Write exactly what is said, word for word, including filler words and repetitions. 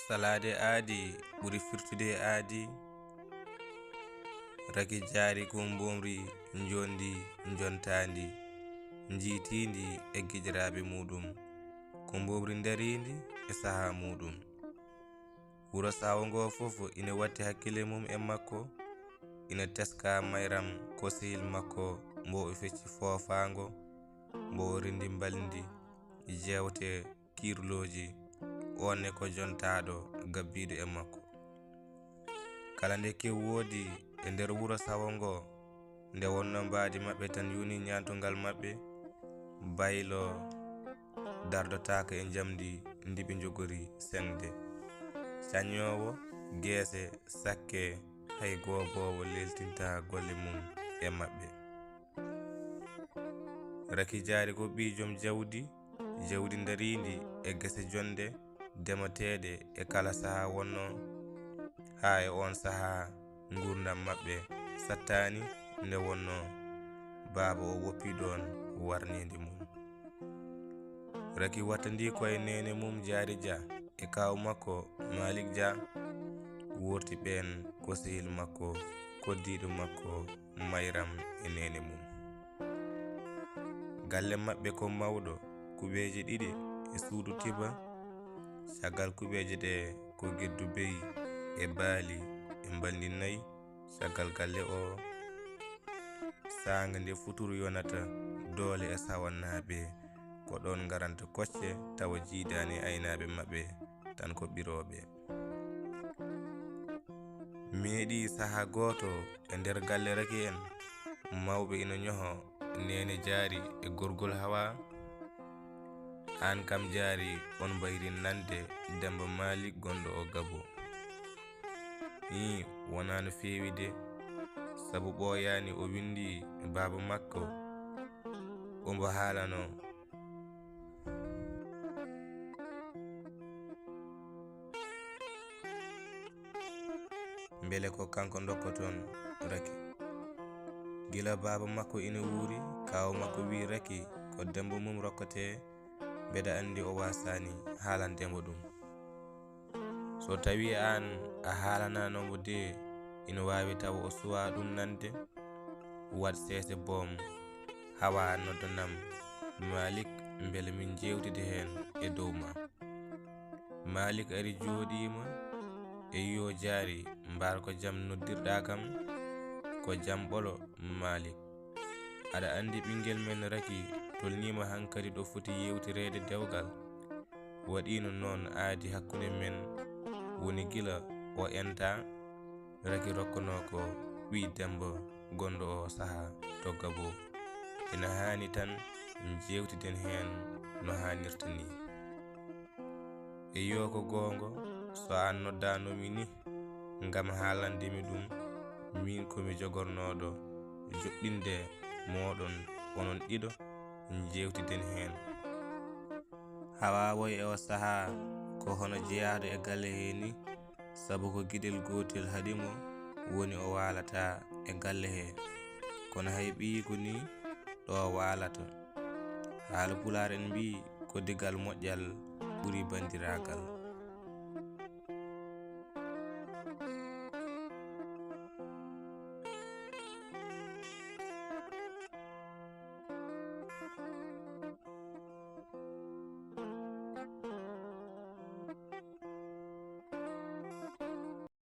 Salaade aadi ɓuri firtude e aadi. Raki jaari ko mboomri njondi, njontaandi, njiitiindi e giƴiraaɓe muuɗum. Ko mboomri ndariindi e sahaa muuɗum. Wuro Sawo ngo fof ina watti hakkille mum e makko, ina teska Mayram ko sehil makko mbo o fecci foofaango, mbo o rindi mbalndi, jeewte, kiirlooji, oon ne ko jontaaɗo gabbiiɗo e makko. Kala nde kew woodi e nder wuro Sawo ngo, nde wonno mbaadi maɓɓe tan yuni ñaantungal maɓɓe, baylo dardotaaka e njamndi ndi ɓe njogori seŋde. Caññoowo, geese, sakke, hay gooboowo leeltinta golle mum e maɓɓe. Raki jaari ko ɓii joom jawdi, jawdi ndariindi e gese jonde, demateeɗe e kala sahaa wonno, haa e oon sahaa nguurndam maɓɓe sattaani nde wonno baaba o woppi ɗoon warneende mum. Raki wattandi ko e neene mum Jaari Jah e kaaw makko Malik Jah, wuurti ɓeen ko sehil makko, koddiiɗo makko Mayram e neene mum. Galle maɓɓe ko mawɗo, kuɓeeje ɗiɗi e suudu tiba. Caggal kuɓeeje ɗe ko geddu beyi e baali e mbalndi nayi. Caggal galle o, saanga nde futuru yonata, doole e sawannaaɓe ko ɗoon ngaranta kocce tawa jiidaani aynaaɓe maɓɓe tan ko ɓirooɓe. Meeɗi sahaa gooto e nder galle Raki en, mawɓe ina ñoho neene Jaari e gorgol Hawa. Aan kam Jaari on mbayri nande Demmba Maalik gonɗo o Gabo. Ii, wonaa no feewi de, sabu ɓooyaani o winndi baaba makko, ombo haalano. Mbele ko kanko ndokkoton Raki? Gila baaba makko ina wuuri, kaaw makko wii Raki ko demmbo mum rokkotee, mbeɗa anndi o waasaani haalande mo ɗum. So tawii aan a haalanaano mo de, ina waawi tawa o suwaa ɗum nande. Waɗ seese boom, Hawa noddanam Maalik, mbele min njeewtida heen e dow ma. Maalik ari jooɗiima e yi'o Jaari, mbaar ko jam noddirɗaa kam? Ko jam ɓolo, Maalik. Aɗa anndi ɓinngel men Raki tolniima hankadi ɗo foti yeewtireede dewgal. Waɗiino noon aadi hakkunde men woni gila o enta. Raki rokkanoo ko ɓiy Demmba gonɗo o sahaa to Gabo. Ina haani tan njeewtiden heen no haanirta nii. Eyo, ko goonga, so aan noddaano mi nih ngam haalande mi ɗum, miin ko mi jogornooɗo joɗɗinde mooɗon onon ɗiɗo, njeewtiden heen. Hawa woy e o sahaa ko hono jeyaaɗo e galle hee ni, sabu ko giɗel gootel haɗi mo, woni o waalata e galle hee. Kono hay ɓiyiiko ni ɗo waalata. Haala Pulaar en mbii ko digal moƴƴal ɓuri banndiraagal.